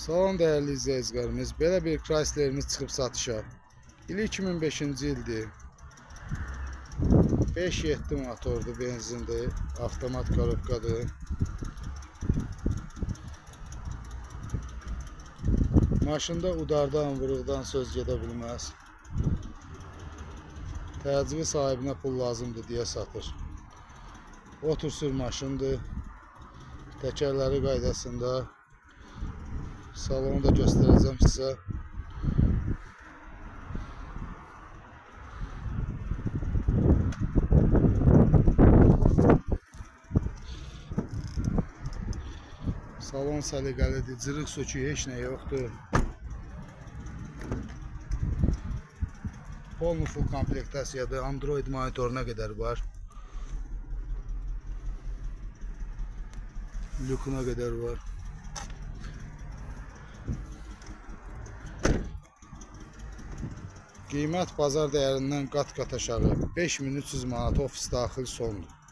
Salam dəyərli izləyicilərimiz, belə bir Chrysler'imiz çıxıb satışa. İli 2005-ci ildir. 5.7 motordur, benzindir, avtomat korobkadır. Maşında udardan, vuruqdan söz gedə bilməz. Təcili sahibinə pul lazımdır deyə satır. Otur-sür maşındır. Təkərləri qaydasında. Salonu da göstərəcəm sizə. Salon səliqəlidir, cırıq söküyü heç nə yoxdur. Polnu full komplektasiyadır, Android monitoruna qədər var. Lükuna qədər var. Qiymət bazar dəyərindən qat-qat aşağı. 5300 manat ofis daxil sondur.